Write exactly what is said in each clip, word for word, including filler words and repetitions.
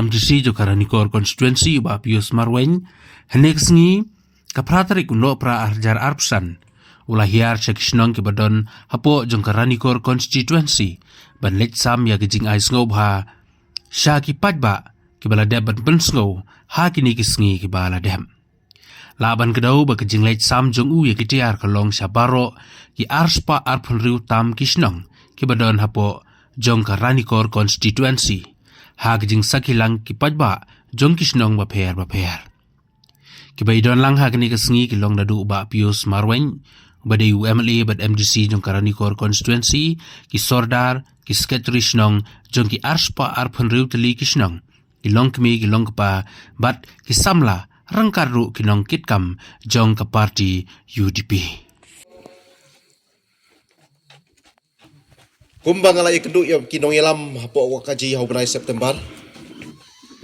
M D C jong ka Ranikor constituency, Bah Pius Marwein, hynne ka sngi, ka phra tarik u Nohprah ar hajar arphew san, u la hiar sha ki shnong kiba don hapoh jong ka Ranikor constituency ban leit sam ïa ka jingai sngewbha sha ki paidbah kiba la dep ban pynsngew ha kine ki sngi kiba la dep. Lah ban kdew ba ka jingleit sam jong u ïa ki tiar ka long sha baroh ki arspah arphew hynriew tam ki shnong kiba don hapoh jong ka Ranikor constituency, ha ka jingsakhi lang ki paidbah jong ki shnong bapher bapher. Kiba ïadon lang ha kane ka sngi ki long naduh u Bah Pius Marwein, uba dei u M L A bad M D C jong ka Ranikor constituency, ki sordar, ki sekretari shnong jong ki arspah arphew hynriew tylli ki shnong, ki longkmie, ki longkpa bad ki samla, ryngkat ruh ki nongkitkam jong ka party U D P. Kumba nga la ïakynduh ïa ki nongïalam hapoh ka jingïalang ha u bnai September,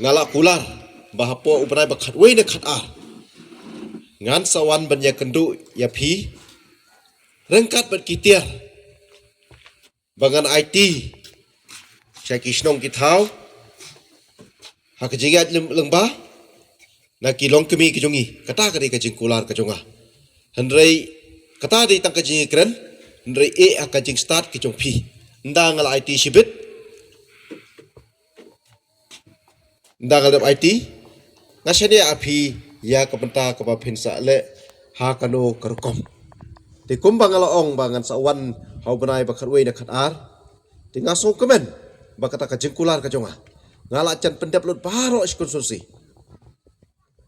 nga la kular ba hapoh u bnai ba khatwei ne khatar, ngan sa wan ban ïakynduh ïa phi ryngkat bad ki tiar ba ngan aiti sha ki shnong ki thaw ha ka jingïaid lem-, lyngba na ki longkmie ki jong ngi. Kata ka dei ka jingkular ka jong nga. Hynrei kata dei tang ka jingkren, hynrei eh ha ka jingstad ki jong phi. Ynda nga la aiti shibit, ynda nga la dep aiti, nga shaniah ïa phi ïa ka bynta kaba phin sa leh ha kano ka rukom. Te kumba nga la ong ba ngan sa wan ha u bnai ba khatwei ne khatar, te nga sngewkmen ba kata ka jingkular ka jong nga, nga la jan pyndep lut baroh shi constituency.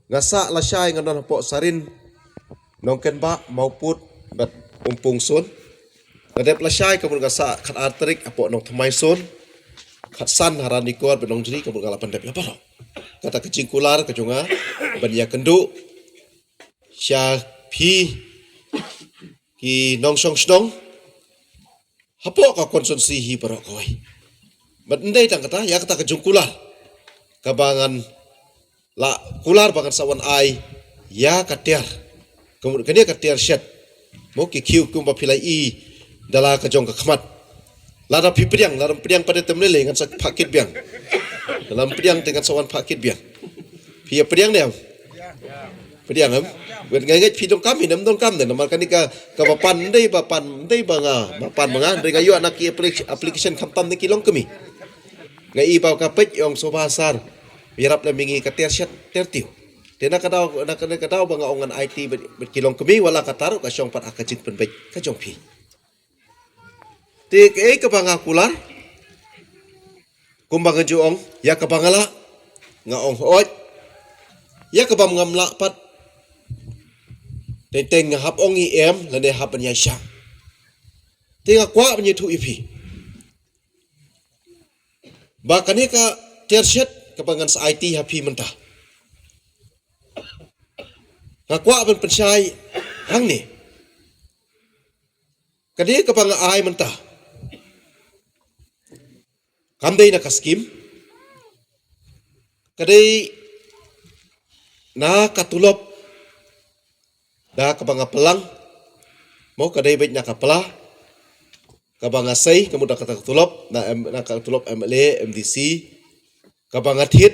Nga sah lashai, nga don hapoh Sarin, Nongkenbah, Mawpud bad Umpung Sun. Nga dep lashai ka mut nga sah khatar tarik hapoh Nongthymmai Sun, khatsan ha Ranikor bad Nongjri, ka mut nga la pyndep ïa baroh. Kata ka jingkular ka jong nga ban ïakynduh sha phi ki nongshong shnong hapoh ka constituency hi baroh kawei. Bad ym dei tang kata, ïa kata ka jingkular kaba ngan la kular ba ngan sa wan ai ïa ka tiar, ka mut kane ka tiar shet. Mo, ki khiew kumba phi la i da la ka jong ka khmat. Lada phi pdiang, lada ym pdiang pat te ym lei lei, ngan sa phah kit biang. Lada ym pdiang te ngan sa wan phah kit biang. Phi ïa pdiang ne em? Pdiang em? Wat nga ngeit phi donkam, ym donkam ne, namar kane ka, kaba pan ym dei ba pan, ym dei ba nga, ba pan ba nga, ym dei, nga ïoh na ki applic-, application khamtam na ki longkmie. Nga i ba ka peit ong Soba Sar, ïarap lem ïa ngi ka tiar shet, tiar tiew. Te na ka daw, na ka, na ka daw ba nga ong ngan aiti bad, bad ki longkmie, wat la katta ruh ka shong pat ha ka jingpynbeit ka jong phi. Te kaei kaba nga kular, kumba nga ju ong, ïa kaba nga lah, nga ong hooid. Ïa kaba ngam lah pat, teng teng nga hap ong i em, lane hap ban ïaishah. Te nga kwah ban ïathuh ïa phi ba kane ka tiar shet kaba ngan sa aiti ha phi mynta, nga kwah ban pynshai hangne. Kane kaba nga ai mynta, kam dei na ka skim, ka dei na ka tulop, da kaba nga pynlang, mo, ka dei beit na ka pla, kaba nga sei, ka mut da kata ka tulop, na em-, na ka tulop M L A, M D C, kaba nga thied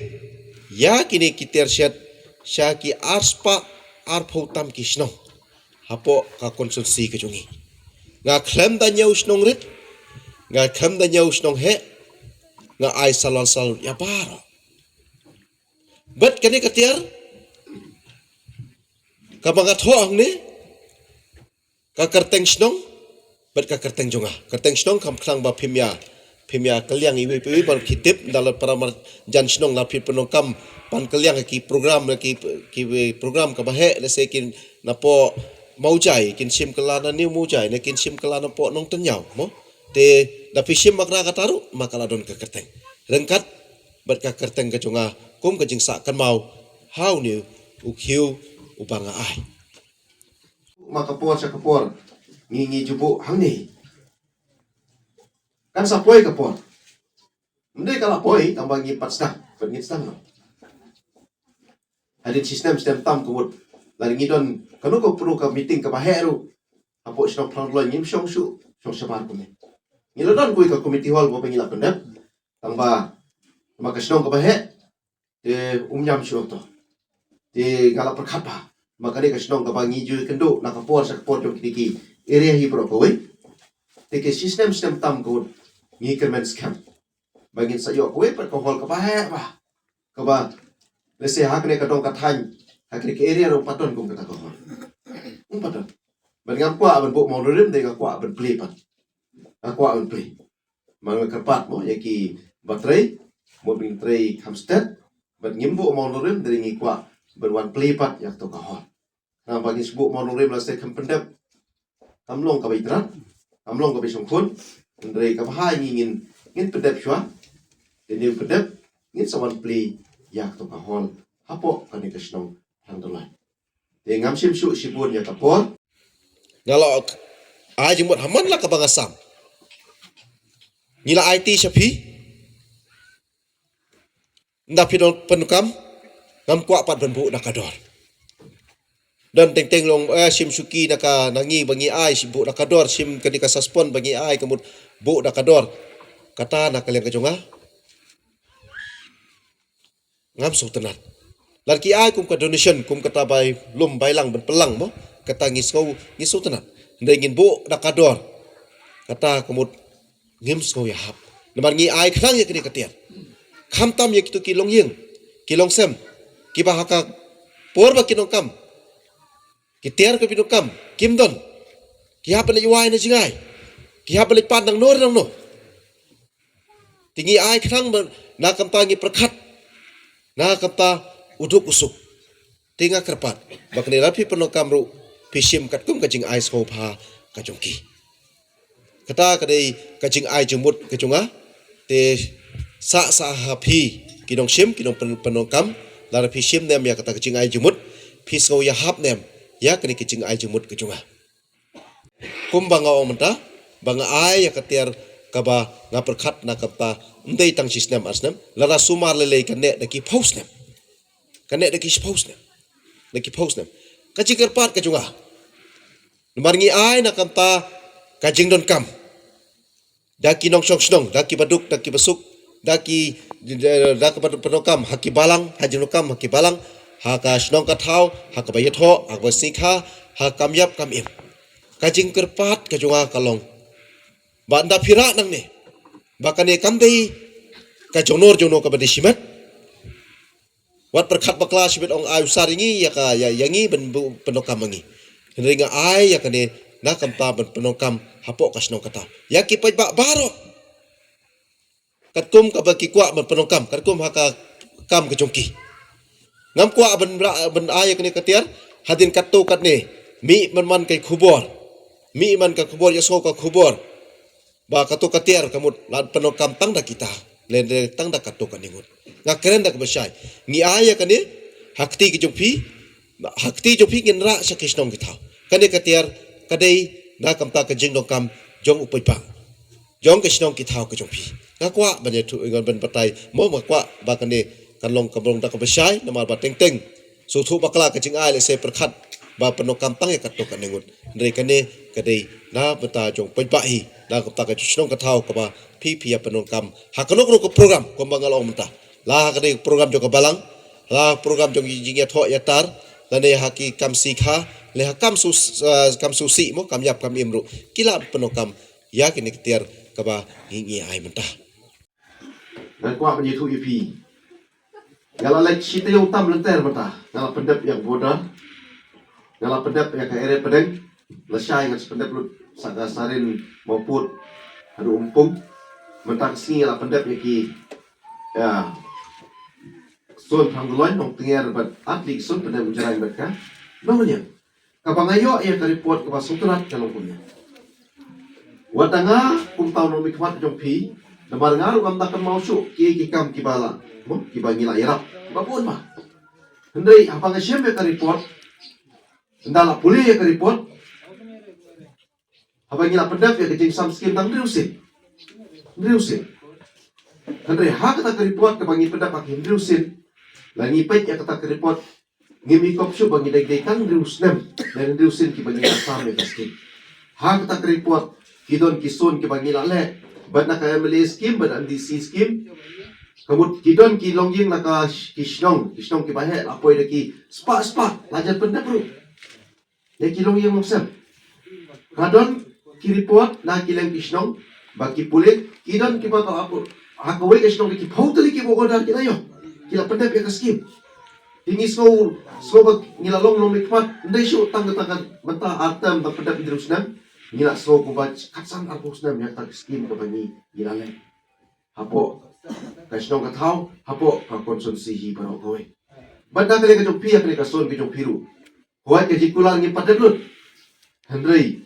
ïa kine ki tiar shet sha ki arspah arphew tam ki shnong hapoh ka constituency ka jong ngi. Nga khlem da ñiew shnong rit, nga khlem da ñiew shnong heh, nga ai salon salon ïa baroh. Bad kane ka tiar kaba nga thoh hangne, ka kyrteng shnong bad ka kyrteng jong nga. Kyrteng shnong kam khang ba phim ïa, phim ïa kylliang iwei pa iwei, ba ki tip, da la para marjan shnong la phi pyndonkam ban kylliang ki program, ki, ki program kaba heh, lehse ki napoh Mawjai kin shim kylla na New Mawjai, ne kin shim kylla napoh Nongtynñiaw, mo. Te da phi shim ba kra kata ruh, ma ka la don ka kyrteng ryngkat bad ka kyrteng ka jong nga, kum ka jingsah kynmaw ha une u khiew uba nga ai. Ma ka por sha ka por ngi, ngi ju buh hangne. Kan sa poi ka por. Ym dei ka la poi, tang ba ngi pat sdang, pat ngi sdang noh. Hadien shi snem, snem tam ka mut. Lada ngi don kano ka pro ka meeting kaba heh ruh, hapoh shnong Phrang Dloi ngim shong shuh, shong shabar kumne. Ngi la don kawei ka committee hall ba ngi la pyndep. Tang ba, ma ka shnong kaba heh, Te um ñiam shuh to. Te nga la pyrkhat ba ma kane ka shnong kaba ngi ju kynduh na ka por sha ka por jong kine ki area hi baroh kawei. Te ki shi snem snem tam ka mut ngi kyrmen skhem ba ngin sa ïoh kawei pat ka hall kaba heh ba, kaba lehse ha kane ka dong ka thaiñ, ha kane ka area ruh pat don kum kata ka hall. Um pat don. Ban ngam kwah ban buh mawlong rim, te nga kwah ban plie pat. Nga kwah ban plie. Nga kyrpad mo ïa ki ba trei, mo ba ngin trei kham stet, bad ngim buh mawlong rim, te ngi kwah ban wan plie pat ïa kato ka hall. Namar ba ngin shu buh mawlong rim lehse kam pyndep, kam long kaba itrat, kam long kaba shongkhun. Hynrei kaba ha ngi ngin, ngin pyndep shuwa. Te ngin pyndep, ngin sa wan plie ïa kato ka hall hapoh kane ka shnong Thrangduloi. Te ngam shim shuh shibun ïa ka por. Nga la ai jingmut ha man la kaba nga sam. Ngi la aiti sha phi. Ynda phi don pyndonkam, ngam kwah pat ban buh na ka dor. Don teng teng long, eh, shim shuki na ka, na ngi ba ngi ai, shim buh na ka dor, shim kane ka suspend ba ngi ai, ka mut buh na ka dor. Kata na ka liang ka jong nga, ngam sngewtynnat. Lada ki ai kum ka donation, kum kata bai lum bai lang ban pynlang mo, kata ngi sngew, ngi sngewtynnat. Hynrei ngin buh na ka dor, kata ka mut ngim sngew ïahap. Namar ngi ai khnang ïa kane ka tiar. Khamtam ïa kito ki longïing, ki longsem, kiba ha ka por ba ki donkam, ki tiar ka pyndonkam kim don, ki hap ban leit wai na jingai, ki hap ban leit pan nangno re nangno. Te ngi ai khnang ba na ka bynta ngi pyrkhat na ka bynta u duk u suk. Te nga kyrpad ba kane lada phi pyndonkam ruh, phi shim katkum ka jingai sngewbha ka jong ki. Kata ka dei ka jingai jingmut ka jong nga. Te sah sah ha phi ki nongshim, ki nongpyn-, pyndonkam, lada phi shim ne em ïa kata ka jingai jingmut, phi sngew ïahap ne em ïa kane ka jingai jingmut ka jong nga. Kumba nga ong mynta, ba nga ai ïa ka tiar kaba nga pyrkhat na ka bynta ym dei tang shi snem ar snem, lada sumar lei lei ka neh da ki phew snem. Ka neh da ki phew snem. Da ki phew snem. Ka jingkyrpad ka jong nga. Namar ngi ai na ka bynta ka jingdonkam da ki nongshong shnong, da kiba duk, da kiba suk, da ki, da, da kaba pyndonkam ha ki balang, ha jingdonkam ha ki balang, ha ka shnong ka thaw, ha kaba ïathoh, ha kaba sngikha, ha ka kam ïap kam im. Ka jingkyrpad ka jong nga ka long ba ynda phi rah nangne ba kane kam dei ka jong no jong no kaba dei shimet. Wat pyrkhat bakla shibit ong ai u sar ïa ngi, ïa ka, ïa, ïa ngi ban buh pyndonkam ma ngi. Hynrei nga ai ïa kane na ka bynta ban pyndonkam hapoh ka shnong ka thaw ïa ki paidbah baroh. Katkum kaba ki kwah ban pyndonkam, katkum ha ka kam ka jong ki. Ngam kwah ban ra-, ban ai ïa kane ka tiar hadien katto katne. Mih man man ka khubor. Mih man ka khubor, ïa sngew ka khubor ba kato ka tiar ka mut la pyndonkam tang da kita, lehse tang da kato kane ngut. Nga kren da kaba shai. Ngi ai ïa kane ha kti ka jong phi, ha kti jong phi ngin rah sha ki shnong ki thaw. Kane ka tiar ka dei na ka bynta ka jingdonkam jong u paidbah, jong ki shnong ki thaw ka jong phi. Nga kwah ban ïathuh, nga ban batai mo, nga kwah ba kane kan long ka brong da kaba shai, namar ba teng teng sngewthuh bakla ka jingai lehse pyrkhat ba pyndonkam tang ïa kato kane ngut. Hynrei kane ka dei na bynta jong paidbah hi, na ka bynta ka jong shnong ka thaw kaba phi phi ïa pyndonkam ha kano kano ka program kumba nga la ong mynta. La ha kane ka program jong ka balang, la program jong jingïathoh ïatar, lane ha ki kam sngikha, lane ha kam shu, eh, kam shu sih mo, kam ïap kam im ruh ki la pyndonkam ïa kine ki tiar kaba ngi, ngi ai mynta. Nga kwah ban ïathuh ïa phi. Nga la leit shi taïew tam lynter mynta. Nga la pyndep ïa ka border. Nga la pyndep ïa ka area pdeng. Lashai nga sa pyndep lut sa ka Sarin, Mawpud haduh Umpung. Mynta ka sngi nga la pyndep ïa ki, ïa, Sohn Thrangduloi, Nongtnger bad Atli, Sohn pyndep Umjrain bad ka Nongniang. Kaba nga ïoh ïa ka report kaba sngewtynnat ka long kumne. Wat da nga kum tau nongmihkhmat jong phi, namar nga ruh ngam da kynmaw shuh kiei ki kam kiba la, mo, kiba ngi la ïarap kiba bun ba. Hynrei haba nga shem ïa ka report, ynda la pule ïa ka report, haba ngi la pyndep ïa ka jingsam skim tang hynriew sien. Hynriew sien. Hynrei ha kata ka report kaba ngi pyndep ha ki hynriew sien, la ngi peit ïa kata ka report, ngim i kop shuh ba ngi dei dei tang hynriew snem, dei hynriew sien kiba ngi la sam ïa ka skim. Ha kata ka report ki don ki sohn kiba ngi la leh, bad na ka M L A skim bad M D C skim. Ka mut ki don ki longïing na ka sh- ki shnong, ki shnong kiba heh la poi da ki spah spah, la jan pyndep ruh ïa ki longïing longsem. Ka don ki report na ki leng ki shnong ba ki pule, ki don kiba ka la poi ha kawei ka shnong, ki phew tylli kiba order ki la ïoh, ki la pyndep ïa ka skim. Te ngi sngew, sngew ba ngi la long nongmihkhmat, ym dei shuh tang kata ka mynta ar term ba pyndep hynriew snem, ngi la sngew kumba khatsan arphew snem ïa kata ka skim kaba ngi, ngi la leh hapoh ka shnong ka thaw, hapoh ka constituency hi baroh kawei. Bad na ka liang ka jong phi, ïa kane ka zone ka jong phi ruh, hooid ka jingkular ngim pat dep lut. Hynrei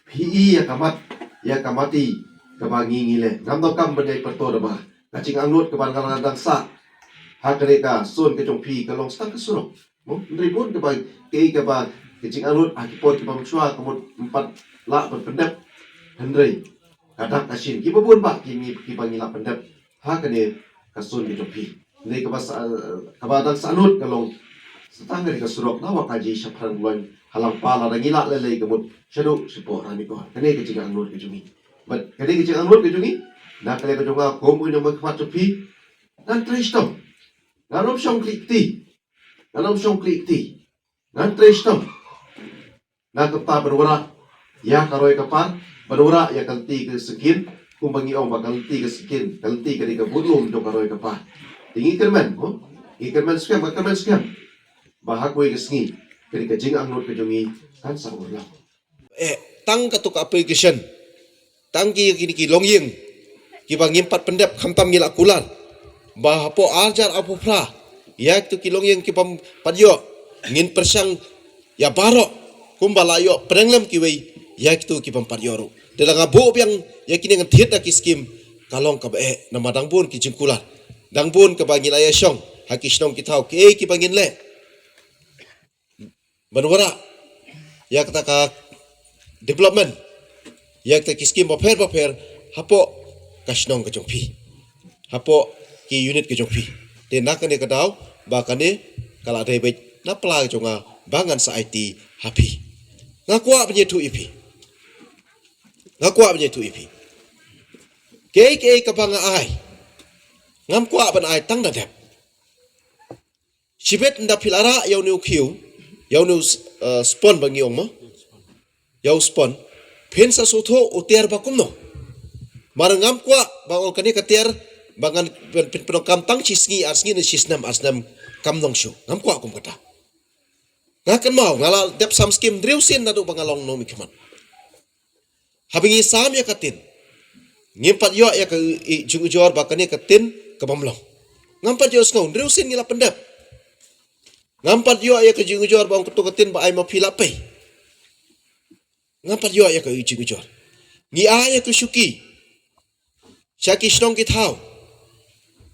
phi i ïa ka mat, ïa ka mati kaba ngi ngi leh. Ngam donkam ban ïai pyrto da ba ka jingangnud kaba nga la dang sah ha kane ka zone ka jong phi ka long sa tang ka surok. Mo, hynrei bun kaba, kaei kaba, ka jingangnud ha ki por kiba mynshuwa ka mut ym pat lah ban pyndep. Hynrei ka dak ka shin kiba bun bah ki ngi, kiba ngi lah pyndep ha kane ka zone ka jong phi. Hynrei kaba sa, kaba dang sahnud ka long sa tang kane ka surok na Wahkaji shaphrang Mawlai ha Langpa, lada ngi lah lei lei ka mut shaduh shapoh Ranikor. Kane ka jingangnud ka jong ngi. Bad kane ka jingangnud ka jong ngi, na ka liang ka jong nga kum u nongmihkhmat jong phi, ngan trei shitom. Ngan ym shong khlieh kti. Ngan ym shong khlieh kti. Ngan trei shitom. Na ka bynta ban wanrah ïa ka roi ka par, ban wanrah ïa ka lynti ka syngkien, kumba ngi ong ba ka lynti ka syngkien, ka lynti ka dei ka budlum jong ka roi ka par. Te ngi kyrmen, mo? Ngi kyrmen skhem, ngi kyrmen skhem ba ha kawei ka sngi ka dei ka jingangnud ka jong ngi kan sa urlong. Eh, tang katto ka application, tang ki, ki, ki longïing kiba ngim pat pyndep, khamtam ngi la kular ba hapoh ar hajar arphew phra, ïa kito ki longïing kibym pat ïoh, ngin pyrshang ïa baroh, kumba la ïoh pdeng lem kiwei ïa kito kibym pat ïoh ruh. Te lada nga buh biang ïa kine, ngan thied da ki skim, ka long kaba eh, namar dang bun ki jingkular, dang bun kaba ngi la ïa shong ha ki shnong ki thaw, kiei kiba ngin leh ban wanrah ïa kata ka development, ïa kata ki skim bapher bapher hapoh ka shnong ka jong phi, hapoh ki unit ka jong phi. Te na kane ka daw ba kane ka la dei beit na pla ka jong nga ba ngan sa aiti ha phi. Nga kwah ban ïathuh ïa phi, nga kwah ban ïathuh ïa phi, kiei kiei kaba nga ai, ngam kwah ban ai tang da dep. Shibit ynda phi la rah ïa une u khiew, ïa une u s-, eh, spon ba ngi ong mo, ïa u spon, phin sa sngewthuh u tiar ba kumno. Namar ngam kwah ba ong kane ka tiar ba ngan pyn-, pyn-, pyndonkam tang shi sngi ar sngi ne shi snem ar snem, kam long shuh. Ngam kwah kum kata. Nga kynmaw nga la dep sam skim hynriew sien naduh ba nga long nongmihkhmat. Haba ngi sam ïa ka tin, ngim pat ïoh ïa ka i-, i-, jingujor ba kane ka tin ka bym long. Ngam pat ïohsngew, hynriew sien ngi la pyndep. Ngam pat ïoh ïa ka jingujor ba ong kato ka tin ba ai ma phi la pei. Ngam pat ïoh ïa ka jingujor. Ngi ai ïa ka shuki sha ki shnong ki thaw.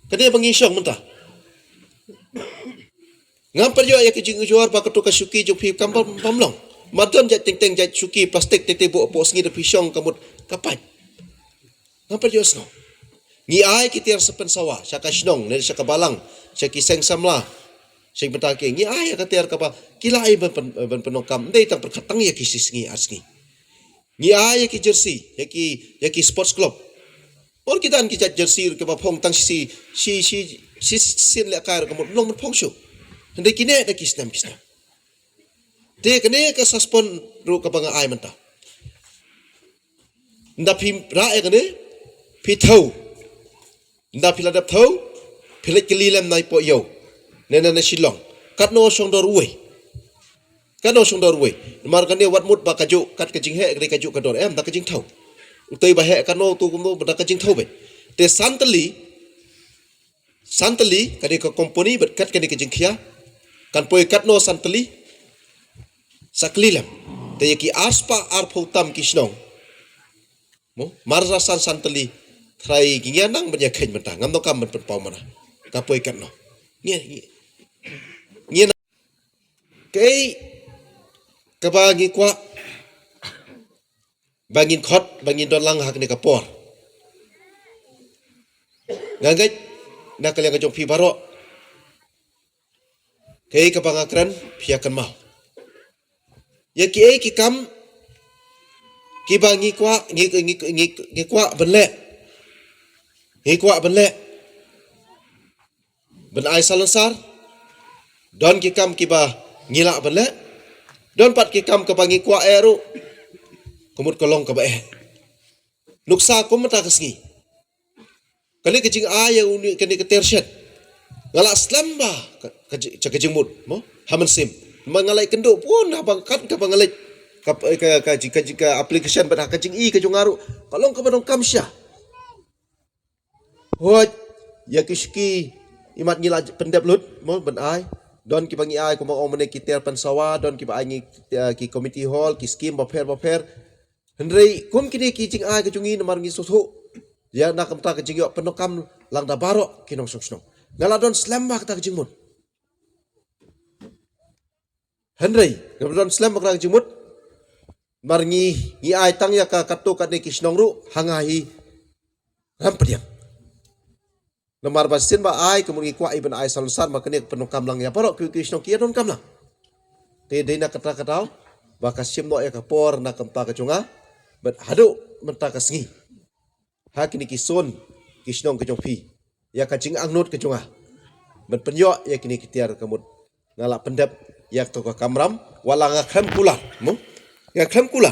Kane ba ngi shong mynta. Ngam pat ïoh ïa ka jingujor ba kato ka shuki jong phi kam bym, bym long. Mar don jait teng teng, jait shuki plastik teng teng, buh, buh sngi da phi shong ka mut ka pait. Ngam pat ïohsngew. Ngi ai ki tiar sa pynsawa sha ka shnong ne sha ka balang, sha ki seng samla, sha ki bynta ki. Ngi ai ïa ka tiar kaba ki la ai ban pyn-, ban pyndonkam, ym dei tang pyrkhat tang ïa ki shi sngi ar sngi. Ngi ai ïa ki jersey ïa ki, ïa ki sports club. Bun ki don ki jait jersey ruh kiba phong tang shi, shi, shi, shi, shi sien lehkai ruh ka mut ym long ban phong shuh. Hynrei ki neh da ki snem ki snem. Te kane ka sa spon ruh kaba nga ai mynta. Ynda phi rah ïa kane, phi thew. Ynda phi la dep thew, phi leit kylli lem na i poh ïew, ne na, na Shillong. Katno shong dor uwei? Katno shong dor uwei? Namar kane wat mut ba kajuh kat ka jingheh ka dei kajuh ka dor, em, da ka jingthew. Utei ba heh katno, utu kumno, da ka jingthew beit. Te san tylli, san tylli ka dei ka kompani bad kat kane ka jingkhia, kan poi katno san tylli? Sa kylli lem. Te ïa ki arspah arphew tam ki shnong, mo, mar sa san, san tylli, trai ki ngi nang ban ïa kheiñ mynta, ngam donkam ban pynpaw mana ka poi katno. Ngi, ngi, ngi na, kaei kaba ngi kwah ba ngin khot, ba ngin don lang ha kane ka por. Nga ngeit na ka liang ka jong phi baroh, kaei kaba nga kren phi ïa kynmaw. Ïa kiei ki kam kiba ngi kwah, ngi, ngi, ngi, ngi kwah ban leh. Ngi kwah ban leh. ban ai salonsar, don ki kam kiba ngi lah ban leh, don pat ki kam kaba ngi kwah eh ruh, ka mut ka long kaba eh. Nuksa kum mynta ka sngi, kane ka jingai ïa une, kane ka tiar shet, nga la slem bha ka, ka ji-, ka jingmut mo ha mynsiem. Ma nga la ïakynduh bun haba kat kaba nga leit ka, ka, ka, ka, ka, ka application bad ha ka jingi ka jong nga ruh ka long kaba donkam shisha. Hooid, ïa ki shuki imat ngi la pyndep lut mo ban ai. Don kiba ngi ai kumba ong mynne ki tiar pynsawa, don kiba ai ngi, eh, ki community hall, ki skim bapher bapher. Hynrei kum kine ki jingai ka jong ngi namar ngi sngewthuh ïa na ka bynta ka jingïoh pyndonkam lang da baroh ki nongshong shnong. Nga la don slem bha kata ka jingmut. Hynrei nga la don slem bha kata ka jingmut. Namar ngi, ngi ai tang ïa ka katto katne ki shnong ruh ha nga hi ram pdiang. Namar ba sien ba ai ka mut ngi kwah i ban ai salonsar ma kane ka pyndonkam lang ïa baroh ki, ki shnong ki ïa donkam lang. Te dei na kata ka daw ba ka shim noh ïa ka por na ka bynta ka jong nga bad haduh mynta ka sngi ha kine ki sun ki shnong ka jong phi ïa ka jingangnud ka jong nga ban pynïoh ïa kine ki tiar ka mut nga la pyndep ïa kato ka kamram, wat la nga khlem kular mo. Nga khlem kular.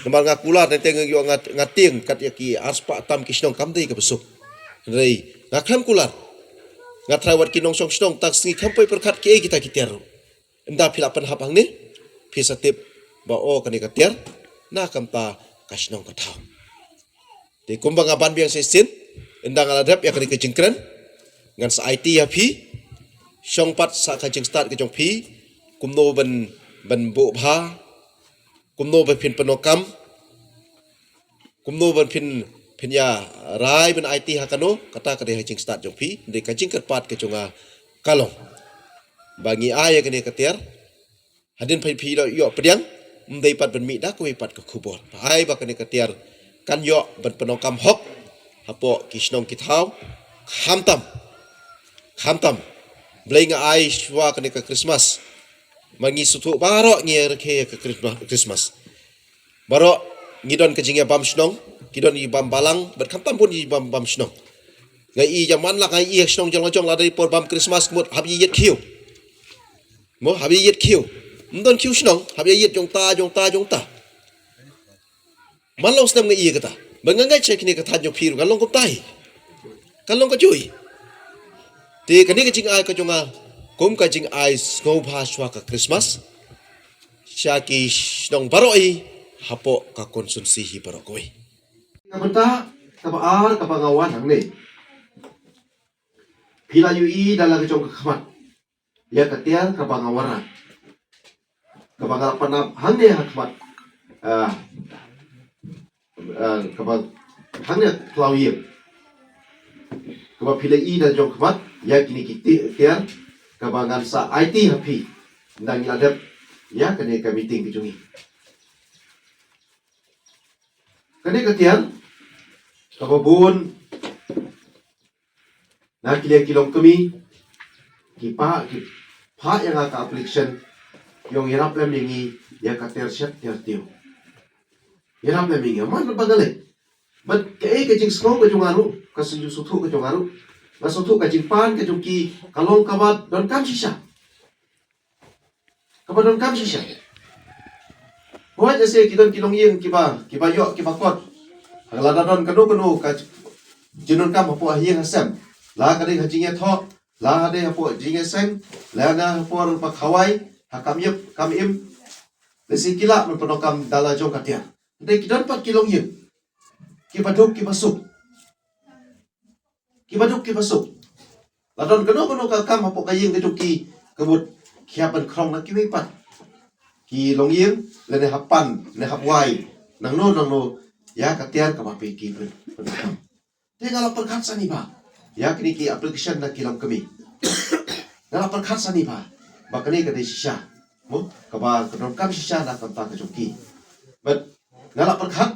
Namar nga kular, teng teng nga ïoh nga, nga tieng kat ïa ki arspah tam ki shnong kam dei kaba suk. Hynrei nga khlem kular. Nga tharai wat ki nongshong shnong tang sngi khlem poi pyrkhat kiei kita ki tiar ruh. Ynda phi la pynhap hangne, phi sa tip ba o kane ka tiar na ka bynta ka shnong ka thaw. Te kumba nga ban biang shisien, ynda nga la dep ïa kane ka jingkren, ngan sa aiti ïa phi, shong pat sa ka jingstad ka jong phi, kumno ban, ban buh bha, kumno ban phin pyndonkam, kumno ban phin, phin ïa rai ban aiti ha kano, kata ka dei ha jingstad jong phi, dei ka jingkyrpad ka jong nga ka long ba ngi ai ïa kane ka tiar, hadien phi, phi ïoh, ïoh pdiang, ym dei pat ban mih da kawei pat ka khubor. Ba ai ba kane ka tiar kan ïoh ban pyndonkam hok hapoh ki shnong ki thaw, khamtam, khamtam. Blei nga ai shuwa kane ka Christmas. Ma ngi sngewthuh baroh ngi ïa rakhe ïa ka Christmas, Christmas. Baroh ngi don ka jingïabam shnong, ki don i bam balang, bad khamtam bun i bam, bam shnong. Nga i ïa man la nga i ïa shnong jong la jong la dei por bam Christmas mut hap ïa ïit khiew. Mo hap ïa ïit khiew. Ym don khiew shnong, hap ïa ïit jong ta, jong ta, jong ta. Man long snem nga i ïa kata. Ba nga ngeit sha kine ka thaiñ jong phi ruh kan long kumta hi. Kan long ka jui. Te kane ka jingai ka jong nga kum ka jingai sngewbha shuwa ka Christmas sha ki shnong baroh hi hapoh ka constituency hi baroh kawei. Ka bynta kaba ar kaba nga wan hangne, phi la ïohi da la ka jong ka khmat ïa ka tiar kaba nga wanrah, kaba nga la pynap hangne ha khmat, ah, ah, kaba hangne khlaw ïing, kaba phi la i da jong khmat ïa kine ki ti-, tiar kaba ngan sa aiti ha phi ynda ngi la dep ïa kane ka meeting ka jong ngi. Kane ka tiar kaba bun na ki liang ki longkmie ki phah, ki phah ïa nga ka application, ki ong ïarap lem ïa ngi ïa ka tiar shet tiar tiew. Ïarap lem ïa ngi, man ba nga leh. Bad kaei ka jingsngew ka jong nga ruh, ka jingsngewthuh ka jong nga ruh, nga sngewthuh ka jingpan ka jong ki ka long kaba donkam shisha. Kaba donkam shisha. Hooid, lehse ki don ki longïing kiba, kiba ïoh kiba kot. Lada don kano kano ka jingdonkam hapoh ha ïing ha sem, la ka dei ha jingïathoh, la ka dei hapoh jingïaseng, la ka dei hapoh ba khawai, ha kam ïap kam im, lehse ki lah ban pyndonkam da la jong ka tiar. Hynrei ki don pat ki longïing kiba duk kiba suk. Kiba duk kiba suk. La don kano kano ka kam hapoh ka ïing ka jong ki, ka mut ki hap ban khrong na kiwei pat ki longïing, lane hap pan, lane hap wai nangno nangno ïa ka tiar kaba phi, ki phi pyndonkam. Te nga la pyrkhat shane bha ïa kine ki application na ki longkmie. Nga la pyrkhat shane bha ba kane ka dei shisha, mo, kaba ka donkam shisha na ka bynta ka jong ki. Bad nga la pyrkhat,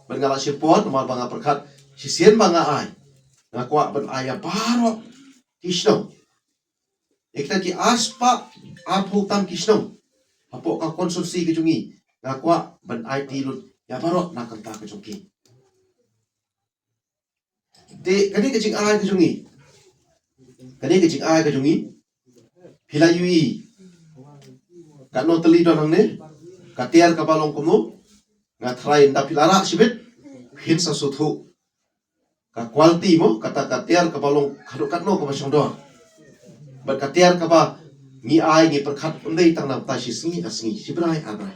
bad nga la shim por, namar ba nga pyrkhat shisien ba nga ai, nga kwah ban ai ïa baroh ki shnong. Ïa kita ki arspah arphew tam ki shnong hapoh ka constituency ka jong ngi, nga kwah ban aiti lut ïa baroh na ka bynta ka jong ki. Te kane ka jingai ka jong ngi, Kane ka jingai ka jong ngi. Phi la ïohi. Katno tylli don hangne. Ka tiar kaba long kumno. Nga tharai ynda phi la rah shibit. Phin sa sngewthuh. Ka quality mo, kata ka tiar kaba long, katno katno kaba shongdor. Bad ka tiar kaba ngi ai ngi pyrkhat ym dei tang na bynta shi sngi ar sngi, shi bnai ar bnai.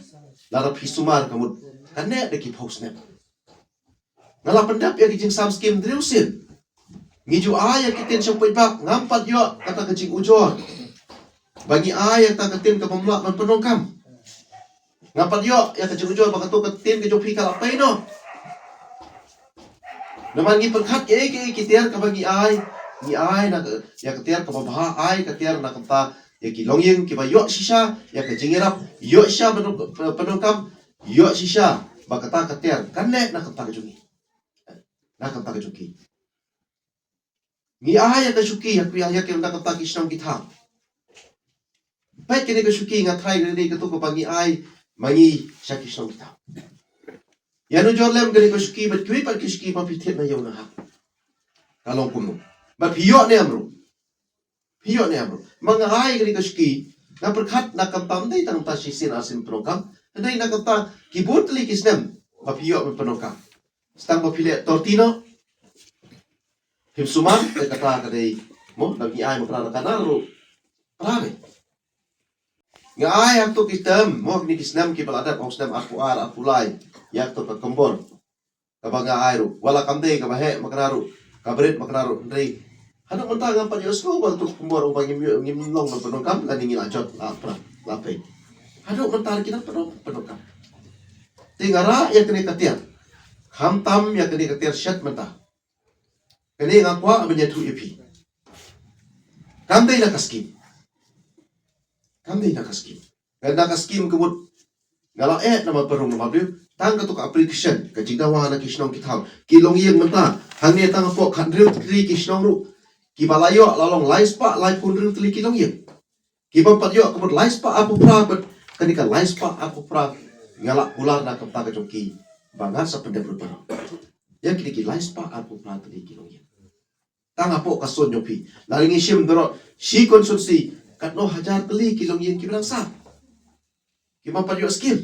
Lada phi sumar ka mut, kane da ki phew snem. Nga la pyndep ïa ki jingsam skim hynriew sien. Ngi ju ai ïa ki ktien shong paidbah, ngam pat ïoh kata ka jingujor. Ba ngi ai ïa kata ka ktien kaba mlak ban pyndonkam. Ngam pat ïoh ïa ka jingujor ba kato ka ktien ka jong phi ka la pei noh. Namar ngi pyrkhat ïa ki, ki tiar kaba ngi ai, ngi ai na ka, ïa ka tiar kaba bha, ai ka tiar na ka bynta ïa ki longïing kiba ïoh shisha ïa ka jingïarap, ïoh shisha ban pyndonkam, ïoh shisha ba kata ka tiar kan leh na ka bynta ka jong ngi. Na ka bynta ka jong ki. Ngi ai ïa ka shuki ïa ki, ïa ki, na ka bynta ki shnong ki thaw. Peit kane ka shuki, nga tharai kane kato kaba ngi ai ma ngi sha ki shnong ki thaw. Ïa nujor lem kane ka shuki bad kiwei pat ki shuki ba phi thied na ïew na ha. Ka long kumno. Bad phi ïoh ne em ruh. Phi ïoh ne em ruh. Ma nga ai kane ka shuki, nga pyrkhat na ka bynta ym dei tang bynta shisien arsien pyndonkam. Hynrei na ka bynta ki bun tylli ki snem ba phi ïoh ban pyndonkam. Tang ba phi leh tortino. Phim sumar, te kata ka dei mo, da ngi ai ma kata ka nar ruh. Kata dei. Nga ai ha kato ki term mo, kine ki snem kiba la dep, hok snem arphew ar, arphew lai. Ïa kato ka kombor. Kaba nga ai ruh. Wat la kam dei kaba heh ma kata ruh. Ka bret ma kata ruh. Hynrei haduh mynta ngam pat ïohsngew ba kato ka kombor ba ngim ïoh, ngim long ban pyndonkam, lane ngi la jot, la pra, la peit. Haduh mynta ki nang pyndonkam, pyndonkam. Te nga rah ïa kane ka tiar. Khamtam ïa kane ka tiar shet mynta. Kane nga kwah ban ïathuh ïa phi. Kam dei na ka skim. Kam dei na ka skim. Ka na ka skim ka mut nga la eh namar pyrshang namar dei tang kato ka application, ka jingdawa na ki shnong ki thaw, ki longïing mynta. Hangne tang hapoh khathynriew tylli ki shnong ruh kiba la ïoh la long lai spah laiphew hynriew tylli ki longïing. Kiba ym pat ïoh ka mut lai spah arphew phra, bad kane ka lai spah arphew phra nga la kular na ka bynta ka jong ki ba ngan sa pyndep ruh baroh. Ïa kine ki lai spah arphew phra tylli ki longïing. Tang hapoh ka zone jong phi. Lada ngi shim baroh shi constituency, katno hajar tylli ki longïing kiba dang sah. Kiba ym pat ïoh skim.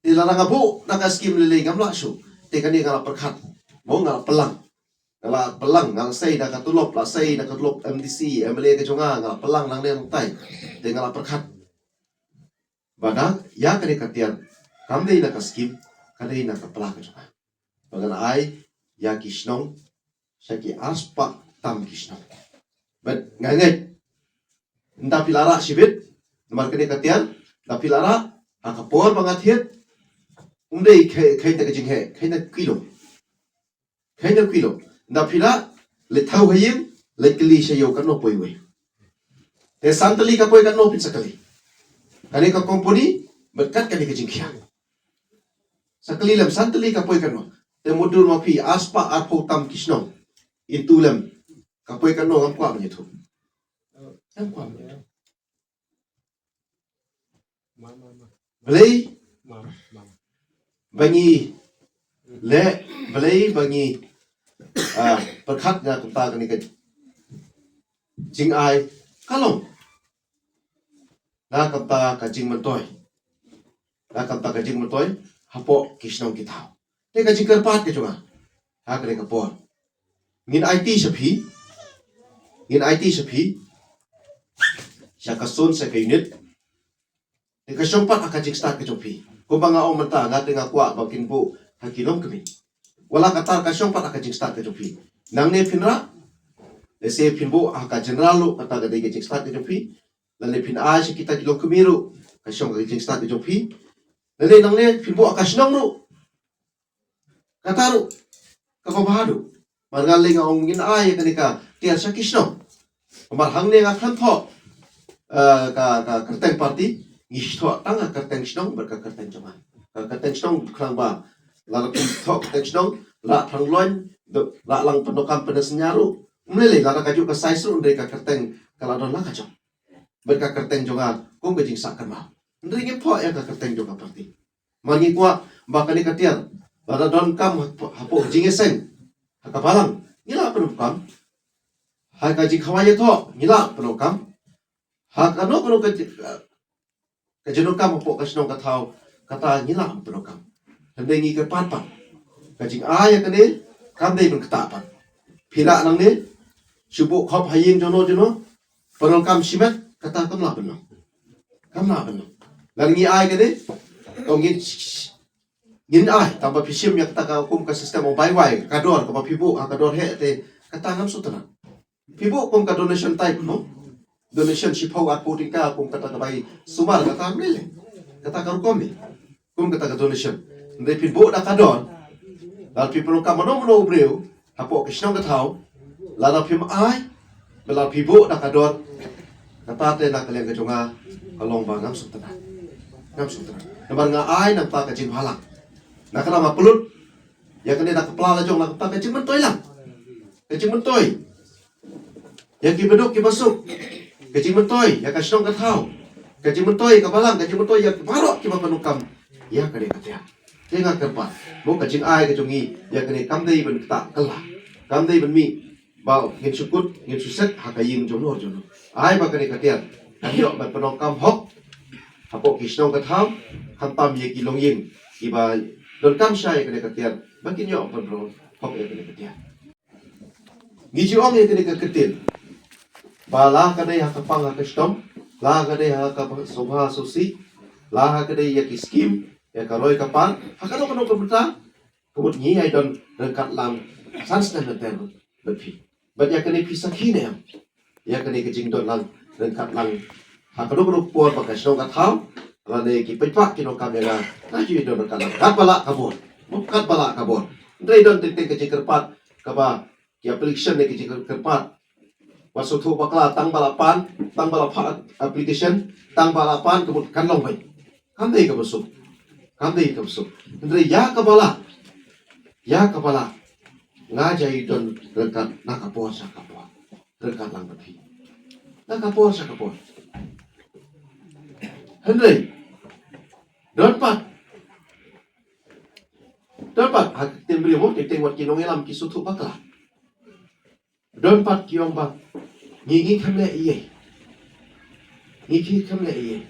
Te lada nga buh na ka skim lei lei ngam lah shuh. Te kane nga la pyrkhat. Mo, nga la pynlang. Nga la pynlang, nga la sei da ka tulop, la sei da ka tulop M D C, M L A ka jong nga, nga la pynlang nangne nangtai. Te nga la pyrkhat. Ba da ïa kane ka tiar kam dei na ka skim, ka dei na ka pla ka jong nga. Ba ngan ai ïa ki shnong, sha ki ar spah tam ki shnong. Bad nga ngeit, ynda phi la rah shibit namar kane ka tiar, ynda phi la rah ha ka por ba nga thied, ym dei khie, khie na ka jingheh, khie na kilo. Khie na kilo. Ynda phi la leit thaw ha ïing, leit kylli sha ïew katno poi wei. Te san tylli ka poi katno, phin sa kylli. Kane ka kompani bad kat kane ka jingkhia. Sa kylli lem san tylli ka poi katno. Te mutdur ma phi ar spah arphew tam ki shnong. Into lem ka poi katno, ngam kwah ban ïathuh. Ngam kwah ban ïathuh. Balei ba ngi leh, balei ba ngi, ah, pyrkhat na ka bynta kane ka jingai, ka long na ka bynta ka jingmyntoi. Na ka bynta ka jingmyntoi hapoh ki shnong ki thaw. Te ka jingkyrpad ka jong nga ha kane ka por, ngin aiti sha phi, ngin aiti sha phi, sha ka zone, sha ka unit. Te ka shong pat ha ka jingstad ka jong phi. Kumba nga ong mynta, nga te nga kwah ba kin buh ha ki longkmie. Wat la katta, ka shong pat ha ka jingstad ka jong phi. Nangne phin rah, lehse phin buh ha ka general ruh, kata ka dei ka jingstad ka jong phi. Lane phin ai sha kita ki longkmie ruh, ka shong ha ka jingstad ka jong phi. Lane nangne phin buh ha ka shnong ruh, kata ruh kaba bha haduh. Namar nga lei nga ong ngin ai kane ka tiar sha ki shnong. Namar hangne nga khlem thoh, eh, ka, ka kyrteng party, ngi thoh tang ka kyrteng shnong bad ka kyrteng jong nga. Ka kyrteng shnong khnang ba lada phi thoh kyrteng shnong, la phrang loin, la lang pyndonkam pyndonkam ruh. Ym lei lei, lada kajuh ka size ruh, hynrei ka kyrteng ka la don la ka jong. Bad ka kyrteng jong nga kum ka jingsah kynmaw. Hynrei ngim thoh ïa ka kyrteng jong ka party. Namar ngi kwah ba kane ka tiar, lada donkam hapoh, hapoh jingïaseng ha ka balang, ngi lah pyndonkam. Ha ka jingkhawai ïathoh ngi lah pyndonkam. Ha kano kano ka ji-, ka jingdonkam hapoh ka shnong ka thaw, kata ngi lah pyndonkam. Hynrei ngi kyrpad pat, ka jingai ïa kane kam dei ban ktah pat. Phi lah nangne, shu buh khop ha ïing jong no jong no, pyndonkam shimet, kata kam lah ban long. Kam lah ban long. Lada ngi ai kane, to ngin, ngin ai, tang ba phi shim ïa kata ka kum ka system ong bai wai, ka dor kaba phi buh ha ka dor heh te, kata ngam sngewtynnat. Phi buh kum ka donation type mo. Donation shiphew arphew tyngka kum kata ka bai sumar, kata kam lei lei. Kata ka rukom ne. Kum kata ka donation. Hynrei phi buh da ka dor. Lada phi pyndonkam mano mano u briew hapoh ka shnong ka thaw, lada phim ai, ba lada phi buh da ka dor, kata te na ka liang ka jong nga ka long ba ngam sngewtynnat. Ngam sngewtynnat. Namar nga ai na ka bynta ka jingbhalang. Na ka bynta ba pynlut ïa kane da ka pla la jong, na ka bynta ka jingmyntoi lang. Ka jingmyntoi ïa ki baduk ki basuk, ka jingmyntoi ïa ka shnong ka thaw, ka jingmyntoi ïa ka balang, ka jingmyntoi ïa baroh kiba pyndonkam ïa kane ka tiar. Te nga kyrpad, mo, ka jingai ka jong ngi ïa kane kam dei ban ktah kylla, kam dei ban mih ba ngin shu kut, ngin shu set ha ka ïing jong no jong no. Ai ba kane ka tiar kan ïoh ban pyndonkam hok hapoh ki shnong ka thaw, khamtam ïa ki longïing kiba donkam shai ïa kane ka tiar, ba kin ïoh ban pyndonkam hok ïa kane ka tiar. Ngi ju ong ïa kane ka ktien ba la ka dei ha ka pang ha ka shnong, la ka dei ha ka sngewbha sngewsih, la ha ka dei ïa ki skim, ïa ka roi ka par, ha kano kano ka bynta, ka mut ngi ïai don ryngkat lang san snem lynter bad phi. Bad ïa kane phi sakhi ne em ïa kane ka jingdon lang ryngkat lang ha kano kano ka por ba ka shnong ka thaw, lane ki paidbah ki donkam ïa nga, nga ju ïai don ryngkat lang katba lah ka bor. Katba lah ka bor. Hynrei don teng teng ka jingkyrpad kaba ki application ne ki jingkyrpad. Wat sngewthuh bakla, tang ba la pan, tang ba la phah application, tang ba la pan ka mut kan long beit. Kam dei kaba suk. Kam dei kaba suk. Hynrei ïa kaba lah, ïa kaba lah, nga ju ïai don ryngkat na ka por sha ka por. Ryngkat lang bad phi na ka por sha ka por. Hynrei don pat, don pat ha ka ktien briew mo, teng teng wat ki nongïalam ki sngewthuh bakla. Don pat ki ong ba ngi, ngi khlem leh ei ei. Ngi, ngi khlem leh ei ei.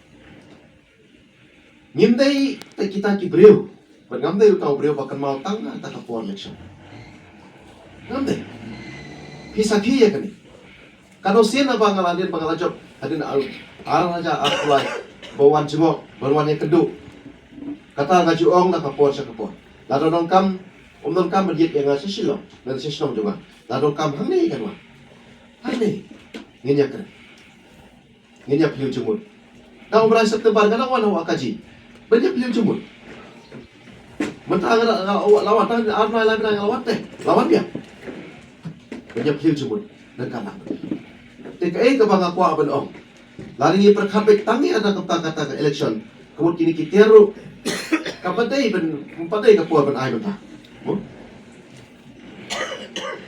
Ngim dei te kita ki briew, bad ngam dei uta u briew ba kynmaw tang ha kata ka por election. Ngam dei. Phi sakhi ïa kane. Kano sien ba nga la dien, ba nga la jop hadien ar, ar hajar arphew lai ba wan jngoh, ba wan ïakynduh. Kata nga ju ong na ka por sha ka por. Lada donkam, ym donkam ban ïit ïa nga sha Shillong, na sha shnong jong nga. Lada donkam hangne kan wan. Hangne ngin ïakren. Ngin ïaphylliew jingmut. Dang u bnai September nga dang wan ha Wah Kaji ban ïaphylliew jingmut. Mynta nga la, nga la wan, tang ar bnai lai bnai nga la wan te, la wan biang. Ban ïaphylliew jingmut. Nangta nang. Te kaei kaba nga kwah ban ong, lada ngi pyrkhat beit tang ïa kata, kata ka election, ka mut kine ki tiar ruh kam pat dei ban, kam pat dei ka por ban ai bynta. Mo?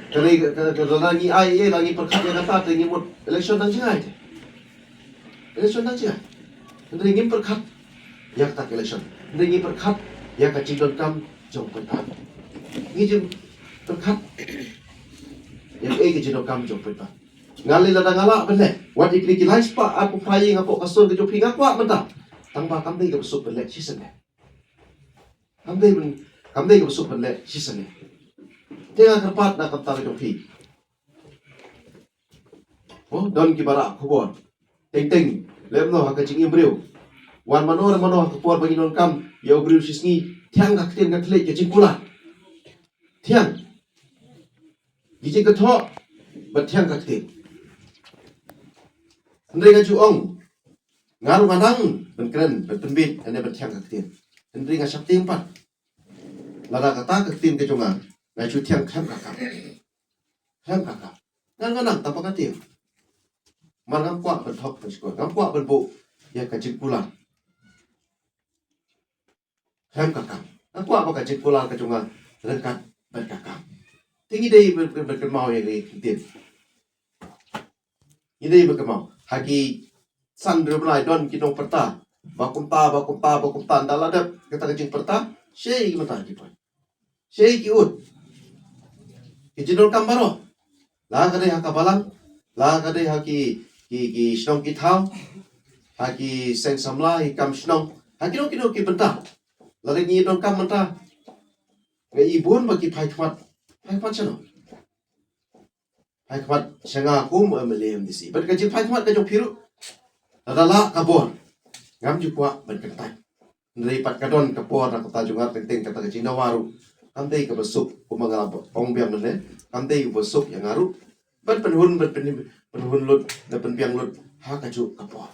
Ka dei ka, ka, ka, lada ngi ai, eh, lada ngi pyrkhat ïa kata te ngi mut election dang jngai te. Election dang jngai. Hynrei ngim pyrkhat ïa kata ka election. Hynrei ngi pyrkhat ïa ka jingdonkam jong u paidbah. Ngi ju pyrkhat ïa kaei ka jingdonkam jong u paidbah. Nga lei lada nga lah ban leh, wat ïa kine ki lai spah arphew phra ïing hapoh ka sur ka jong phi nga kwah mynta. Tang ba kam dei kaba suk ban leh shisien leh. Kam dei ban, kam dei kaba suk ban leh shisien leh. Te nga kyrpad na ka bynta ka jong phi. Oh, don kiba rah khubor. Teng teng, lem noh ha ka jingim briew. Wan mano re mano ha ka por ba ngi donkam ïa u briew shisngi, thiang ka ktien ka khlieh ka jingkular. Thiang. Ki jingkynnoh bad thiang ka ktien. Hynrei nga ju ong, nga ruh nga nang ban kren, ban pynbit, ane ban thiang ka ktien. Hynrei nga sheptieng pat, lada kata ka ktien ka jong nga, nga shu thiang khlem ka kam. Khlem ka kam. Nga, nga nang tang ba ka tieng. Namar ngam kwah ban thok ban shkor, ngam kwah ban buh ïa ka jingkular. Khlem ka kam. Nga kwah ba ka jingkular ka jong nga ryngkat bad ka kam. Te ngi dei ban, ban, ban kynmaw ïa kine ki ktien. Ngi dei ban kynmaw. Ha ki san hynriew bnai don ki nongpyrta ba kumta, ba kumta, ba kumta, ynda la dep kata ka jingpyrta, shei mynta ki poi. Shei ki ud. Ki jingdonkam baroh, la ka dei ha ka balang, La ka dei ha ki, ki, ki shnong ki thaw, ha ki seng samla, ki kam shnong, ha kino kino ki bynta. Lada ngi donkam mynta, nga i bun ba ki phai khmat. Phai khmat shano? Phai khmat sha nga kum u M L A M D C. Bad ka jingphai khmat ka jong phi ruh, lada lah ka bor, ngam ju kwah ban kyntait. Hynrei pat ka don ka por na ka bynta jong nga, teng teng kata ka jingdawa ruh kam dei kaba suk, kumba nga la ong biang mynne, kam dei kaba suk ïa nga ruh ban pynhun, ban pyn, pynhun lut, ban pynbiang lut ha kajuh ka por.